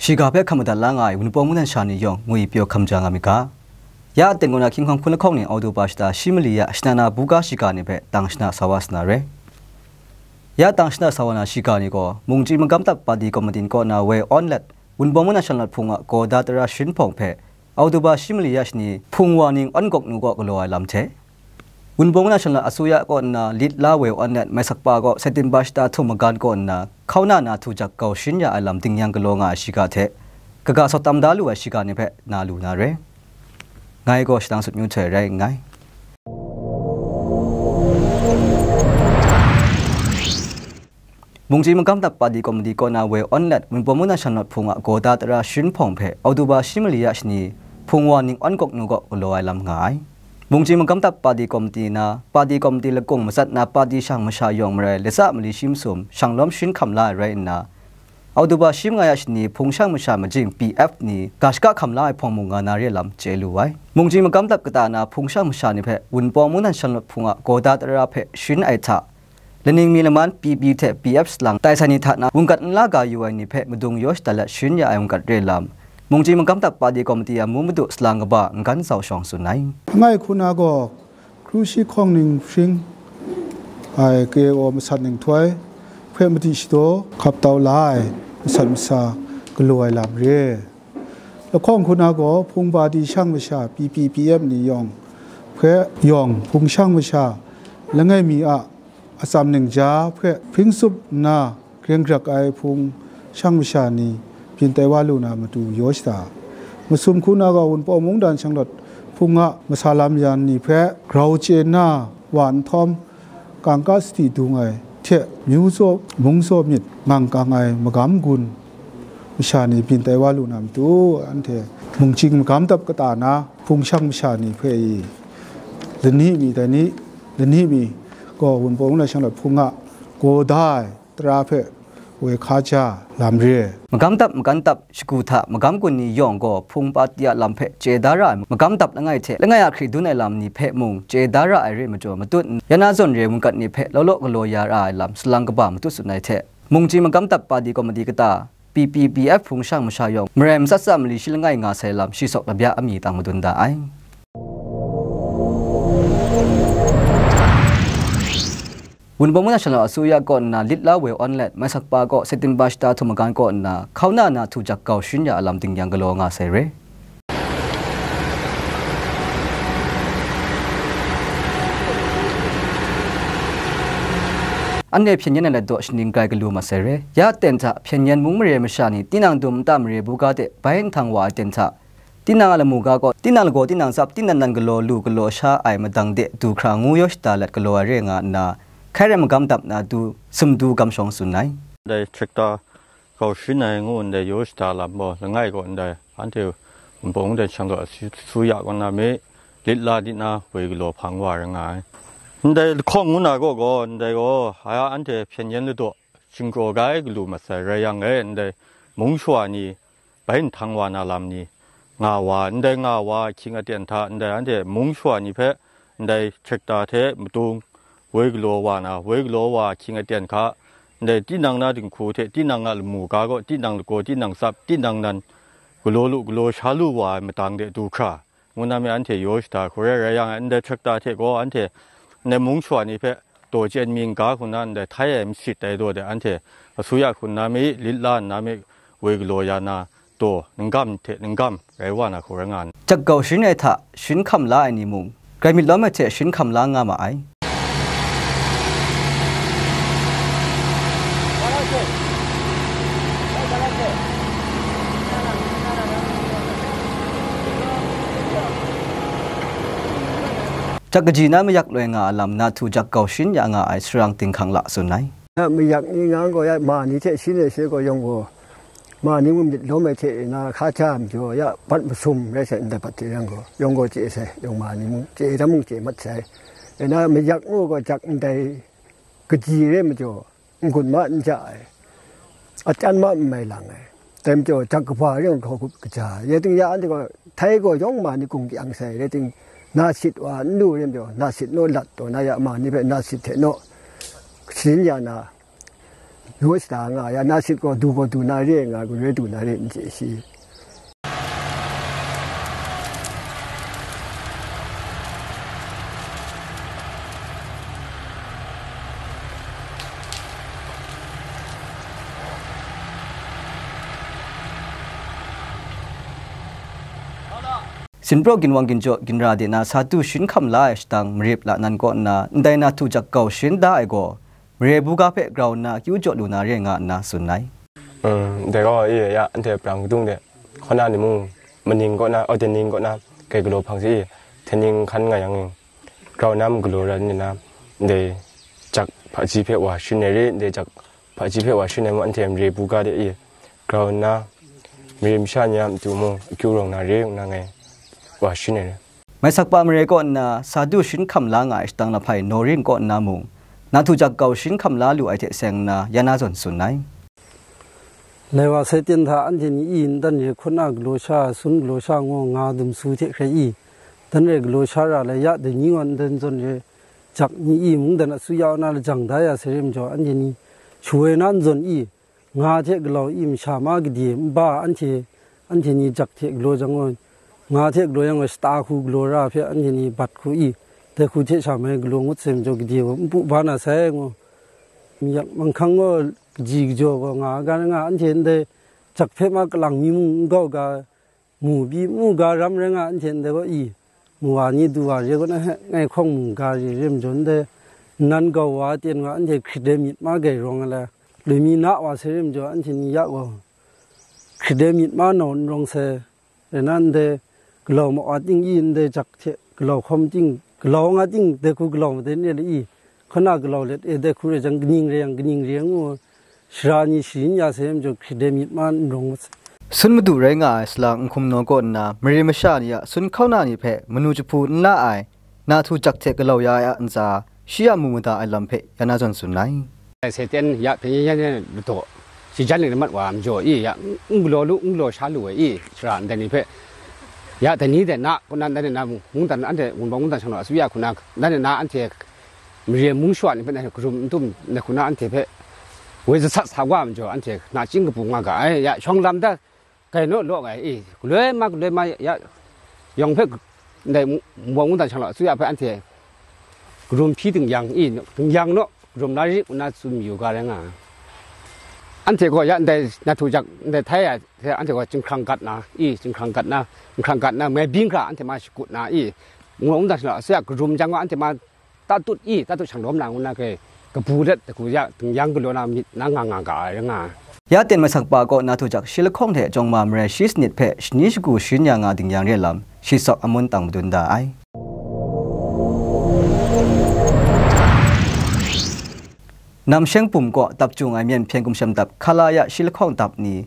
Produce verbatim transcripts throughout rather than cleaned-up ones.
Shiga hpe hkam madat la nga ai Wunpawng mungdan sha ni yawng ngwi pyaw hkam ja nga myit ga. Ya aten kaw na hkying hkawng hpun lahkawng ning Oktoba shata shi mali ya shana na buga shiga ni hpe tang shana sa wa sa na re. Ya tang shana sa wa na shiga ni gaw, mungchying magam dap padi komiti kaw na woi awn let, Wunpawng mungdan shanlawt hpung a kawda tara sharin hpawng hpe, Oktoba shi mali ya shani hpung wa ning awn gawk nu kaw galaw ai lam hte, Wunpawng mungdan shanlawt asuya kaw nna lit la woi awn let, Maisakpa kaw September shata htum magan kaw nna, hkauna na htu jak kau sharin ya ai lam dingyang galaw nga ai shiga hte, kaga sawt tam da lu ai shiga ni hpe na lu na re. Ngai gaw shadang sut ngu htoi rai nngai. Mungchying magam dap padi komiti kaw na woi awn let, Wunpawng mungdan shanlawt hpung a kawda tara sharin hpawng hpe Oktoba shi mali ya shani hpung wa ning awn gawk nu kaw galaw ai lam nga ai. Mungchying magam dap padi komiti na, padi komiti lakung matsat na padi shang masha yawng marai, latsa mali shi masum shang lawm sharin hkam la ai rai nna, Oktoba shi manga ya shani hpung shang masha majing P F ni ga shaka hkam la ai hpawng mung nga na re lam chye lu ai. Mungchying magam dap kata na hpung shang masha ni hpe Wunpawng mungdan shanlawt hpung a kawda tara hpe sharin ai hta, laning mi laman P P hte P F salang tai sai ni hta na wungkat nla ga yu ai ni hpe madung yaw shada let sharin ya ai wungkat re lam, mungchying magam dap padi komiti a mu madu salang kaba N Gan Zau Shawng tsun ai. Langai hku na gaw, kru shi hkawng ning hpring ai K O masat ning htoi hpe madi shadaw hkap tau la ai masat masa galaw ai lam re. Lahkawng hku na gaw, hpung padi shang masha P P P F ni yawng hpe yawng hpung shang masha langai mi a atsam ning ja hpe hpring tsup nna, greng grak ai hpung shang masha ni byin tai wa lu na matu yaw shada. Masum hku na gaw, Wunpawng mungdan shanglawt hpung a masa lam yan ni hpe grau chye nna wa nhtawm, kangka sadi dung ai hte myu tsaw, mung tsaw myit ngang kang ai magam gun masha ni byin tai wa lu na matu, anhte mungchying magam dap kata na hpung shang masha ni hpe i lani mi dai ni, lani mi gaw Wunpawng mungdan shanglawt hpung a gaw da ai tara hpe woi hkaja lam re. Magam dap, magam dap shagu hta magam gun ni yawng gaw hpung padi a lam hpe chye da ra ai magam dap langai hte langai a hkri dun ai lam ni hpe mung chye da ra ai re majaw, matut n-, ya na zawn re ai mungkan ni hpe law law galaw ya ra ai lam salang kaba matut tsun ai hte, mungchying magam dap padi komiti kata, P P P F hpung shang masha yawng marai matsat tsa mali shi langai nga sai lam shi sawk labya amying tang madun da ai. Wunpawng mungdan shanlawt asuya kaw nna lit la woi awn let, Maisakpa kaw September shata htum magan kaw nna hkauna na htu jak kau sharin ya ai lam dingyang galaw nga sai re. Anhte hpyen yen ai lat daw shaning grai galu mat sai re. Ya ten hta hpyen yen mung mare masha ni tinang dum nta mare buga de bai nhtang wa ai ten hta, tinang a lamu ga gaw, tinang lagaw, tinang tsap, tinang nan galaw lu galaw sha ai madang de du hkra ngu yaw shada let galaw ai re nga nna, hkai rai magam dap na du, sumdu gam shawng tsun ai. Dai tractor kau sharin ai ngu ndai yaw shada lam gaw langai gaw ndai, anhte Wunpawng mungdan shanglawt asuya kaw na mi, lit la di na woi galaw hpang wa ra nga ai. Ndai lahkawng ngu na gaw gaw, ndai gaw, aya anhte hpyen yen ladaw, shingkraw ga ai galu mat sai rai yang e, ndai mung shawa ni bai nhtang wa na lam ni nga wa, ndai nga wa ahkying aten hta, ndai anhte mung shawa ni hpe ndai tractor hte madung woi galaw wa na, woi galaw wa ahkying aten hka, ndai tinang na dinghku hte tinang a lamu ga gaw, tinang lagaw, tinang tsap, tinang nan galaw lu, galaw sha lu wa ai madang de du hkra, ngu na mi anhte yaw shada hku rai rai yang, ndai tractor hte gaw anhte ndai mung shawa ni hpe daw chyen mi n-ga hku na ndai htai ai masit ai daw de anhte asuya hku nna mi, lit la nna mi, woi galaw ya na daw, nunggam hte nunggam rai wa na hku rai nga ai. Jak kau sharin ai hta sharin hkam la ai ni mung, grai myit lawm ai hte sharin hkam la nga ma ai. Jak kaji na mayak loi nga ai lam na htu jak kau sharin ya nga ai Sarang Ting Hkang La tsun ai. Ya mayak ni nga gaw, ya ma ni hte sharin ai she gaw yawng gaw, ma ni mung myit lawm ai hte na hka hta majaw, ya bat masum rai sai, ndai bat hte yang gaw, yawng gaw chye sai, yawng ma ni mung chye, dang mung chye mat sai. E na mayak ngu gaw jak ndai kaji re majaw, n-gun ma n ja ai, a chyan ma n mai lang ai. Dai majaw, jak kaba ring gaw hkau hkup kaja, rai ting ya anhte gaw, htai gaw yawng ma ni gung kyang sai, rai ting, na sit wa n lu re majaw, na sit naw lat taw na ya, ma ni hpe na sit hte naw sharin ya na, Yu shada nga ya na sit gaw du gaw du na re nga, galoi du na re n chye shi. Sinpraw ginwang ginjaw ginra de na sa du shin hkam la ai shadang marip la nan kaw nna, ndai na htu jak kau shin da ai gaw, mare buga hpe grau nna kyu jaw lu na re nga nna tsun ai. Mm, dai gaw, e, ya, anhte prang kadung de, hkaw na ni mung, maning kaw na, aw, tening kaw na, kai galaw hpang si, e, tening hkan nga yang, grau na magalaw ran nna, ndai jak hpaji hpe wa shin ai re, ndai jak hpaji hpe wa shin ai mung, anhte mare buga de, e, grau nna, mare masha ni a matu mung, akyu rawng na re, nna ngai wa shin ai re. Mai sakpa mare kaw nna sa du shin hkam la nga ai shadang lahpai Norin kaw nna mung, na htu jak kau shin hkam la lu ai hte seng nna, ya na zawn tsun ai. Lai wa sai ten hta anhte ni i ntan re hkun a galaw sha, sun galaw sha ngaw nga dum su hte hkrai i, dan re galaw sha ra lai ya, dai ni gaw ntan zawn re jak ni i mungdan asuya na lajang da ya sai re majaw, anhte ni shawoi na n zawn i, nga hte galau i masha ma gade nba anhte, anhte ni jak hte galaw jang gaw, nga hte galaw yang gaw shata hku galaw ra hpe anhte ni bat hku i, dai hku hte sha mai galaw ngut sai majaw gade gaw npu ba na sai ngu. Yak manghkang gaw kaji kajaw gaw nga ga nga, anhte ndai jak hpe ma kalang mi mung n gau ga, mu pyi mu ga ram rai nga, anhte ndai gaw i, mu wa ni du wa re gaw na he, ngai hkawng mu ga re re majaw ndai, nnan gau wa ten wa anhte hkrit ai myit ma gai rawng ai la, loi mi na wa sai re majaw anhte ni ya gaw, hkrit ai myit ma nau n rawng sai, rai na ndai, galau ma wa ting i ndai jak hte, galau hkawm ting, galau nga ting, dai hku galau maden re le i, hkaw na galau let e, dai hku rai jang, kaning rai yang, kaning rai yang ngu, shara ni sharin ya sai majaw, hkrit ai myit ma n rawng mat sai. Sun madu rai nga ai salang n hkum naw kaw nna, mare masha ni a sun hkauna ni hpe manu jahpu n la ai, na htu jak hte galau ya ai a ntsa, shi a mu mada ai lam hpe ya na zawn tsun ai. Satan ya hpyen yan yan lu taw, shi jan ling mat wa majaw i, ya n galaw lu, n galaw sha lu ai i, shara ndai ni hpe, ya dai ni dai na, kaw na ndai ni na mung, mungdan anhte Wunpawng mungdan shang naw asuya hku na, ndai ni na anhte mare mung shawa ni hpe na karum n tum na hku na anhte hpe woi zasat sa wa majaw, anhte nachying kabu nga ga ai, ya shawng lam da, gai naw law ai, e, galoi ma, galoi ma, ya, yawng hpe, ndai mu-, mung dan shang law, asuya hpe anhte karum hpyi dingyang, e, dingyang naw, karum la rit, ngu na tsun mayu ga rai nga ai. Anhte gaw ya ndai na htu jak, ndai htai ya hte anhte gaw chyinghkrang gat na, e, chyinghkrang gat na, chyinghkrang gat na, mai byin hkra anhte ma shakut na, e, mung dan shang law, asuya karum jang gaw anhte ma tatut i, tatut shang lawm na ngu na hkrai, kabu let, dagu ya, dingyang galaw na myit na nga nga ga ai, rai nga ai. Ya ten masakpa kaw na htu jak shi lahkawng hte jawng ma marai shi sanit hpe shani shagu sharin ya nga dingyang re lam, shi sawk amun tang madun da ai. Namsheng bum kaw dap jung ai myen hpyen gumshem dap hkala ya shi lahkawng dap ni,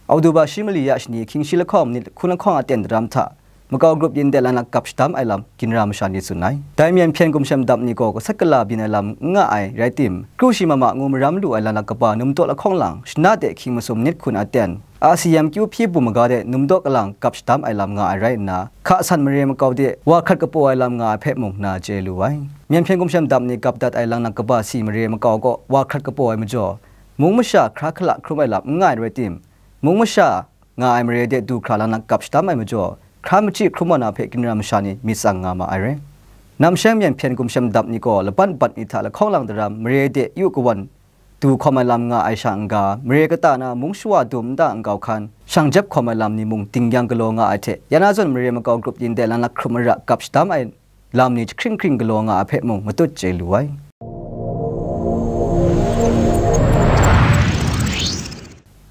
Oktoba shi mali ya shani hkying shi lahkawng minit hkun lahkawng aten daram hta, makau grup yin de lanlak kap shadam ai lam, ginra masha ni tsun ai. Dai myen hpyen gumshem dap ni gaw gasat gala byin ai lam n nga ai rai tim, kru shi mama ngu maram lu ai lanlak kaba numdaw lahkawng lang, shana de hkying masum nit hkun aten, A C M kyu hpyi bum maga de numdaw kalang kap shadam ai lam nga ai rai nna, hka san mare makau de wa hkrat kapaw ai lam nga ai hpe mung na chye lu ai. Myen hpyen gumshem dap ni kap dat ai lanlak kaba si mare makau kaw wa hkrat kapaw ai majaw, mung masha hkra hkala hkrum ai lam n nga ai rai tim, mung masha nga ai mare de du hkra lanlak kap shadam ai majaw, hkra machyi hkrum wa na hpe ginra masha ni myit tsang nga ma ai rai. Namsheng myen hpyen gumshem dap ni gaw laban bat ni hta lahkawng lang daram mare de yu kawan du hkawm ai lam nga ai sha n-ga, mare kata na mung shawa dum nta nkau hkan, shang jep hkawm ai lam ni mung dingyang galaw nga ai hte, ya na zawn mare makau grup yin de lanlak hkrum ara kap shadam ai lam ni jahkring hkring galaw nga ai hpe mung matut chye lu ai.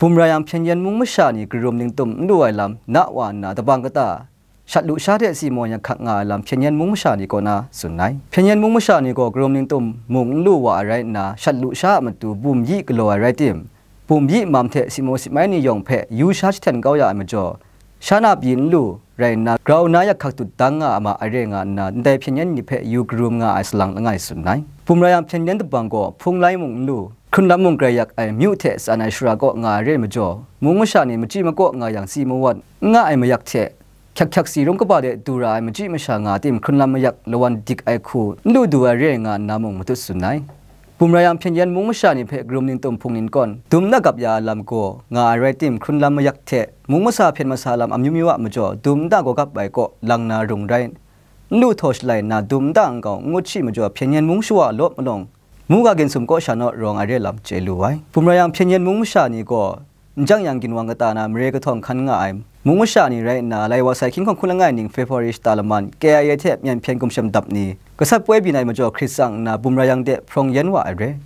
Bum ra yang hpyen yen mung masha ni karum ningtum n lu ai lam na wa nna, dabang kata shat lusha hte si maw yak hkak nga ai lam hpyen yen mung masha ni kaw na tsun ai. Hpyen yen mung masha ni gaw karum ningtum mung n lu wa ai rai nna, shat lusha a matu bum yi galaw ai rai tim, bum yi mam hte si maw si mai ni yawng hpe yu sha jahten kau ya ai majaw, sha na pyi n lu rai nna, grau na yak hkak dut dang nga ma ai re nga nna, ndai hpyen yen ni hpe yu karum nga ai salang langai tsun ai. Bum ra yang hpyen yen dabang gaw hpung lai mung n lu, hkrun lam mung grai yak ai myu hte tsan ai shara kaw nga ai re majaw, mung masha ni machyi makaw nga yang si mawat n nga ai mayak hte, hkyak hkyak si rum kaba de du ra ai machyi masha nga tim hkrun lam mayak lawan dik ai hku n lu du ai re nga nna mung matut tsun ai. Bumrayang hpyen yen mung masha ni hpe karum ningtum hpung nin kawn dum nna gap ya ai lam gaw nga ai rai tim, hkrun lam mayak hte mung masa hpyen masa lam amyu myu a majaw dum nta gaw gap ai kaw lang na rung rai, n lu htaw shalai nna dum nta nkau n ngut shi majaw hpyen yen mung shawa lawp malawng, muga ginsum kaw sha naw rawng ai re lam chye lu ai. Bumrayang hpyen yen mung masha ni gaw n jang yang ginwang kata na mare kahtawng hkan nga ai mung masha ni rai nna, lai wa sai hkying hkawng hkun langai ning February shata laman K I A hte myen hpyen gumshem dap ni gasat poi byin ai majaw hkrit tsang nna Bumrayang de hprawng yen wa ai re.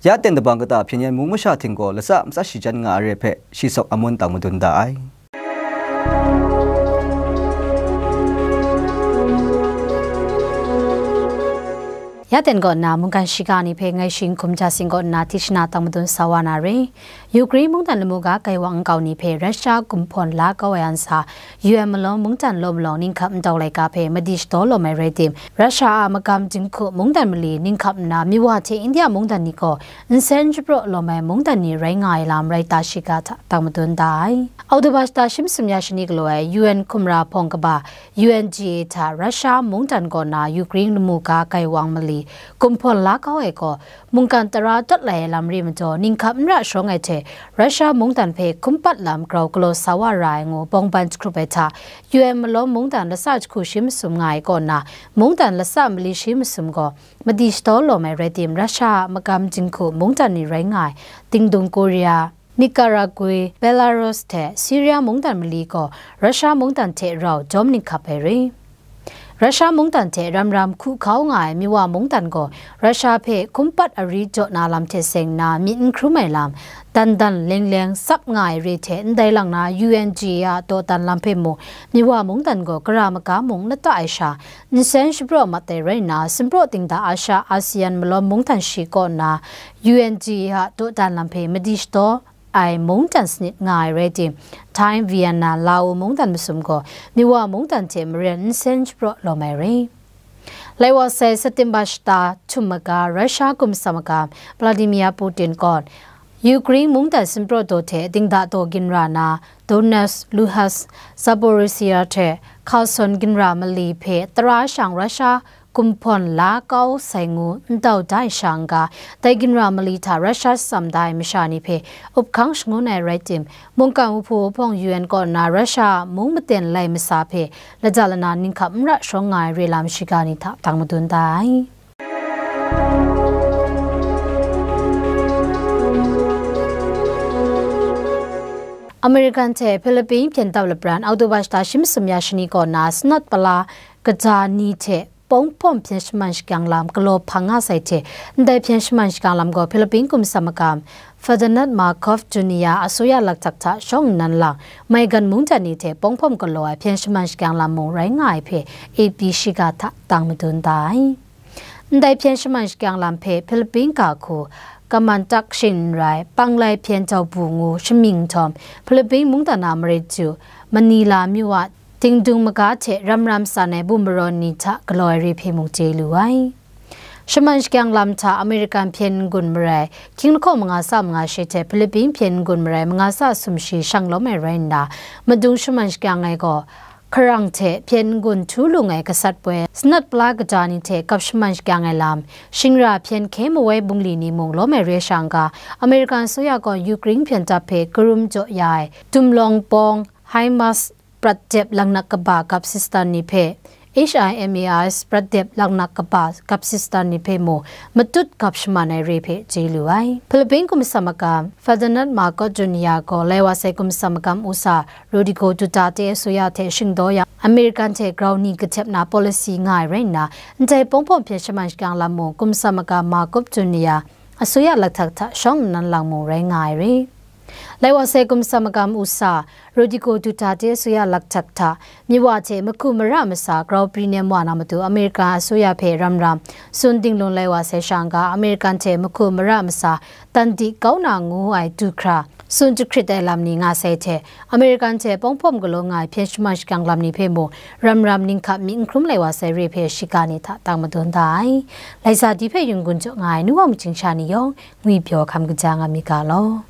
Ya ten dabang kata hpyen yen mung masha hting gaw latsa matsat shi jan nga ai re hpe shi sawk amun tang madun da ai. Ya ten kaw nna mungkan shiga ni hpe ngai shi n hkum ja sing kaw nna tishna tang madun sa wa na re. Ukraine mungdan lamu ga kaiwang nkau ni hpe Russia gumhpawn la kau ai ansa, U N malawng mungdan law malawng ninghkap ntau laika hpe madi shadaw lawm ai rai tim, Russia a magam jinghku mungdan mali ninghkap nna Miwa hte India mungdan ni gaw nsen shapraw lawm ai mungdan ni rai nga ai lam rai ta shiga hta tang madun da ai. Oktoba shata shi masum ya shani galaw ai U N hkumra hpawng kaba U N G A hta Russia mungdan kaw na Ukraine lamu ga kaiwang mali gumhpawn la kau ai gaw, mungkan tara dawt lai ai lam re majaw, ninghkap n ra sharawng ai hte Russia mungdan hpe hkumpat lam grau galaw sa wa ra ai ngu bawng ban jahkrup ai hta, U N malawng mungdan latsa jahku shi masum nga ai kaw na, mungdan latsa mali shi masum gaw madi shadaw lawm ai rai tim, Russia a magam jinghku mungdan ni rai nga ai, dingdung Korea, Nicaragua, Belarus hte Syria mungdan mali gaw Russia mungdan hte rau jawm ninghkap ai re. Russia mungdan hte ram ram hku hkau nga ai Miwa mungdan gaw Russia hpe hkumpat ari jaw na lam hte seng nna myit n hkrum ai lam, dan dan leng leng tsap nga ai re hte ndai lang na U N G A a dawdan lam hpe mung Miwa mungdan gaw gara maga mung n lata ai sha, nsen shapraw mat ai rai nna, sumpraw dingda Asia ASEAN malawm mungdan shi kaw nna U N G A a dawdan lam hpe madi shadaw ai mungdan sanit nga ai rai tim, Thai, Vietnam, Lao mungdan masum gaw Miwa mungdan hte maren nsen shapraw lawm ai re. Lai wa sai September shata htum maga Russia gumsa magam Vladimir Putin gaw Ukraine mungdan sumpraw daw hte dingda daw ginra na Donetsk, Luhansk, Zaporizhzhia hte Kherson ginra mali hpe tara shang Russia gumhpawn la kau sai ngu n tau da ai sha n ga, dai ginra mali hta Russia tsam da ai masha ni hpe up hkang shangun ai rai tim, mungkan wuhpu wuhpawng U N kaw nna Russia a mung maten lai masa hpe lata lana ninghkap n ra sharawng nga ai re lam shiga ni hta tang madun da ai. American hte Philippine hpyen dap lapran October shata shi masum ya shani kaw na sanat pala kaja ni hte pawng hpawm hpyen shaman shakyang lam galaw hpang nga sai hte, ndai hpyen shaman shakyang lam gaw Philippine gumsa magam Ferdinand Marcos Junior a suya laktak hta shawng nnan lang, maigan mungdan ni hte pawng hpawm galaw ai hpyen shaman shakyang lam mung rai nga ai hpe A P shiga hta tang madun da ai. Ndai hpyen shaman shakyang lam hpe Philippine ga hku Kamantak Shin n rai, Panglai hpyen jau bu ngu shamying nhtawm, Philippine mungdan a marit ju, Manila myu a, dingdung maga hte ram ram san ai bum marawn ni hta galaw ai re hpe mung chye lu ai. Shaman shakyang lam hta American hpyen n-gun marai, hkying lahkawng manga sa manga shi hte Philippine hpyen n-gun marai manga sa sum shi shang lawm ai rai nna, madung shaman shakyang ai gaw, hkarang hte hpyen n-gun htu lung ai gasat poi, sanat pala kaja ni hte gap shaman shakyang ai lam, shingra hpyen hkye mawai bungli ni mung lawm ai re shang ga, American asuya gaw Ukraine hpyen dap hpe karum jaw ya ai, dumlawng bawng, HIMARS, prat dep laknak kaba gap sistan ni hpe, HIMARS prat dep laknak kaba gap sistan ni hpe mung matut gap shaman ai re hpe chye lu ai. Philippine gumsa magam Ferdinand Marcos Junior gaw lai wa sai gumsa magam usa Rodrigo Duterte asuya hte shingdaw yang, American hte grau ni kahtep na policy nga ai rai nna, ndai pawng hpawm hpyen shaman shakyang lam mung gumsa magam Marcos Junior asuya laktak hta shawng nnan lang mung rai nga ai re. Lai wa sai gumsa magam usa Rodrigo Duterte asuya laktak hta, Miwa hte mahku mara masa grau pri nem wa na matu American asuya hpe ram ram tsun dinglung lai wa sai shang ga, American hte mahku mara masa tandi kau na ngu ai du hkra tsun jahkrit ai lam ni nga sai hte, American hte pawng hpawm galaw nga ai hpyen shaman shakyang lam ni hpe mung ram ram ninghkap myit n hkrum lai wa sai re hpe shiga ni hta tang madun da ai. Lai sa di hpe yunggun jaw nga ai nu wa majing sha ni yawng, ngwi pyaw hkam kaja nga mi ga law.